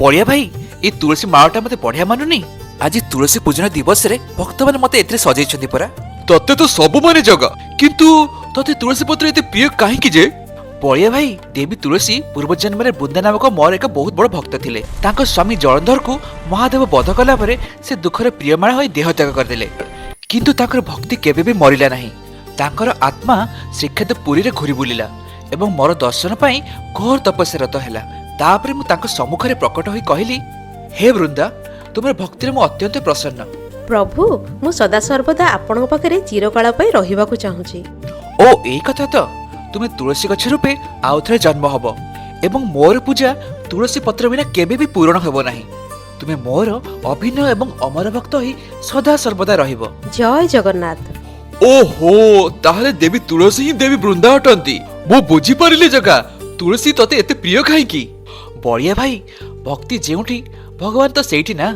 ବଳିଆ ଭାଇ, ଏ ତୁଳସୀ ମାଳଟା ମତେ ବଢିଆ ମାନୁନି। ଆଜି ତୁଳସୀ ପୂଜନ ଦିବସରେ ଭକ୍ତମାନେ ମତେ ଏଥିରେ ସଜେଇଛନ୍ତି ପରା। ତତେ ତ ସବୁ ମାନେ ଜଗା, କିନ୍ତୁ ତତେ ତୁଳସୀ ପତ୍ର ଏତେ ପ୍ରିୟ କାହିଁକି ଯେ? ବଳିଆ ଭାଇ, ଦେବୀ ତୁଳସୀ ପୂର୍ବ ଜନ୍ମରେ ବୃନ୍ଦା ନାମକ ମୋର ଏକ ବହୁତ ବଡ ଭକ୍ତ ଥିଲେ। ତାଙ୍କ ସ୍ୱାମୀ ଜଳନ୍ଧରକୁ ମହାଦେବ ବଧ କଲା ପରେ ସେ ଦୁଃଖରେ ପ୍ରିୟମାଣ ହୋଇ ଦେହ ତ୍ୟାଗ କରିଦେଲେ, କିନ୍ତୁ ତାଙ୍କର ଭକ୍ତି କେବେ ବି ମରିଲା ନାହିଁ। ତାଙ୍କର ଆତ୍ମା ଶ୍ରୀକ୍ଷେତ୍ର ପୁରୀରେ ଘୁରି ବୁଲିଲା ଏବଂ ମୋର ଦର୍ଶନ ପାଇଁ ଘୋର ତପସ୍ୟାରତ ହେଲା। ତାପରେ ମୁଁ ତାଙ୍କ ସମ୍ମୁଖରେ ପ୍ରକଟ ହୋଇ କହିଲି, ହେ ବୃନ୍ଦା, ତୁମର ଭକ୍ତିରେ ମୁଁ ଅତ୍ୟନ୍ତ ପ୍ରସନ୍ନ। ପ୍ରଭୁ, ମୁଁ ସଦାସର୍ବଦା ଆପଣଙ୍କ ପାଖରେ ଚିରକାଳ ପାଇଁ ରହିବାକୁ ଚାହୁଁଛି। ଓ, ଏଇ କଥା ତ! ତୁମେ ତୁଳସୀ ଗଛ ରୂପେ ଆଉ ଥରେ ଜନ୍ମ ହବ ଏବଂ ମୋର ପୂଜା ତୁଳସୀ ପତ୍ର ବିନା କେବେ ବି ପୂରଣ ହେବ ନାହିଁ। ତୁମେ ମୋର ଅଭିନ୍ନ ଏବଂ ଅମର ଭକ୍ତ ହୋଇ ସଦା ସର୍ବଦା ରହିବ। ଜୟ ଜଗନ୍ନାଥ। ଓହୋ, ତାହେଲେ ଦେବୀ ତୁଳସୀ ହିଁ ଦେବୀ ବୃନ୍ଦା ଅଟନ୍ତି। ମୁଁ ବୁଝିପାରିଲି ଜଗା, ତୁଳସୀ ତତେ ଏତେ ପ୍ରିୟ କାହିଁକି। ବଳିଆ ଭାଇ, ଭକ୍ତି ଯେଉଁଠି ଭଗବାନ ତ ସେଇଠି ନା।